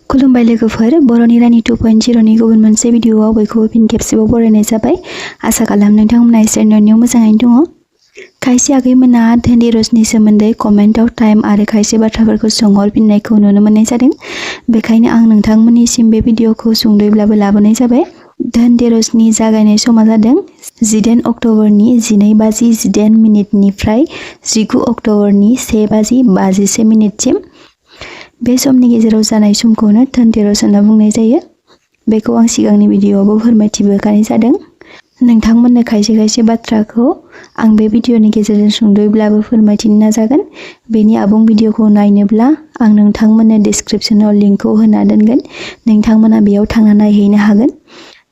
खुलुमबाय लोगोफोर बर'नि रानि 2.0 नि गुबुन मोनसे भिडिअआव बयखौबो फिन खेबसेबाव बरायनाय जाबाय। आसा खालाम नोंथांमोना इसोरनि अननायाव मोजाङैनो दङ। खायसे आगैमोना धोनदि रसनि सोमोन्दै कमेन्टआव टाइम आरो खायसे बाथ्राफोरखौ सोंहरफिननायखौ नुनो मोननाय जादों। बेखायनो आं नोंथांमोननिसिम बे भिडिअखौ सुंद'यैब्लाबो लाबोनाय जाबाय। धोनदि रसनि जागायनाय समा जादों 18 अक्ट'बरनि 12:18 निफ्राय 19 अक्ट'बरनि 1:57 सिम। बे समनि गेजेराव जानाय समखौनो धोनदि रस होनना बुंनाय जायो। बेखौ आं सिगांनि भिडिअआवबो फोरमायथिबोखानाय जादों। नोंथांमोननो खायसे बाथ्राखौ आं बे भिडिअनि गेजेरजों सुंद'यैब्लाबो फोरमायथिनो नाजागोन। बेनि आबुं भिडिअखौ नायनोब्ला आं नोंथांमोननो डिस्क्रिप्शनाव लिंकखौ होना दोनगोन। नोंथांमोना बेयाव थांना नायहैनो हागोन।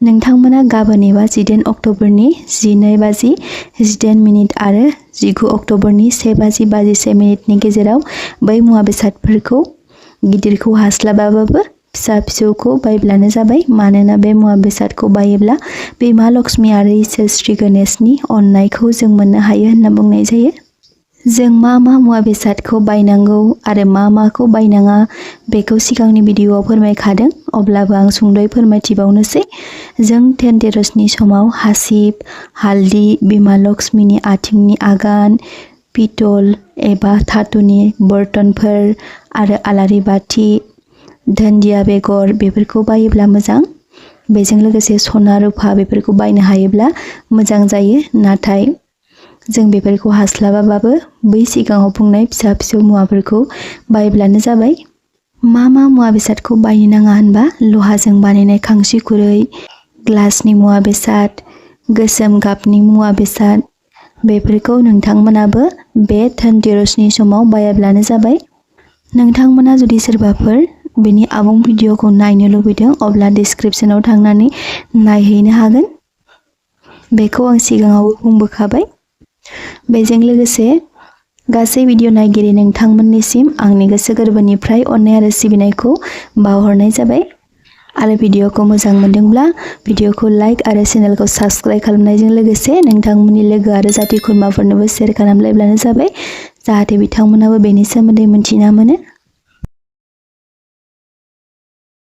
नोंथांमोना गाबोन एबा 18 अक्ट'बरनि 12:18 आरो 19 अक्ट'बरनि 1:57 नि गेजेराव बै मुवा बेसादफोरखौ गिदिरखौ हास्लाबाबाबो फिसा फिसौखौ बायब्लानो जाबाय। मानोना बे मुवा बेसादखौ बायोब्ला बिमा लक्ष्मी आरो इसोर श्री गणेशनि अननायखौ जों मोननो हायो होनना बुंनाय जायो। जों मा मुवा बेसादखौ बायनांगौ आरो माखौ बायनाङा बेखौ सिगांनि भिडिअआव फोरमायखादों। अब्लाबो आं सुंद'यै फोरमायथिबावनोसै। जों धोनदि रसनि समाव हासिब, हालदि, बिमा लक्ष्मीनि आथिंनि आगान, पितल एबा धातुनि बर्तनफोर आरो आलारि बाथि, धोनदिया बेगर बेफोरखौ बायोब्ला मोजां। बेजों लोगोसे सना रुफा बेफोरखौ बायनो हायोब्ला मोजां जायो। नाथाय जों बेफोरखौ हास्लाबाबाबो बै सिगाङाव बुंनाय फिसा फिसौ मुवाफोरखौ बायब्लानो जाबाय। मा मुवा बेसादखौ बायनो नाङा होनबा लहाजों बानायनाय खांसि खुरै, ग्लासनि मुवा बेसाद, गोसोम गाबनि मुवा बेसाद बेफोरखौ नोंथांमोनाबो बे धोनदि रसनि समाव बायाब्लानो जाबाय। नोंथांमोना जुदि सोरबाफोर बेनि आबुं भिडिअखौ नायनो लुबैदों अब्ला डिस्क्रिप्शनाव थांनानै नायहैनो हागोन। बेखौ आं सिगाङावबो बुंबोखाबाय। बेजों लोगोसे गासै भिडिअ नायगिरि नोंथांमोननिसिम आंनि गोसो गोरबोनिफ्राय अननाय आरो सिबिनायखौ बावहरनाय जाबाय। आरो भिडिअखौ मोजां मोनदोंब्ला भिडिअखौ लाइक आरो चेनेलखौ साबस्क्राइब खालामनायजों लोगोसे नोंथांमोननि लोगो आरो जाथि खुरमाफोरनोबो शेयार खालामलायब्लानो जाबाय। जाहाथे बिथांमोनाबो बेनि सोमोन्दै मिन्थिना मोनो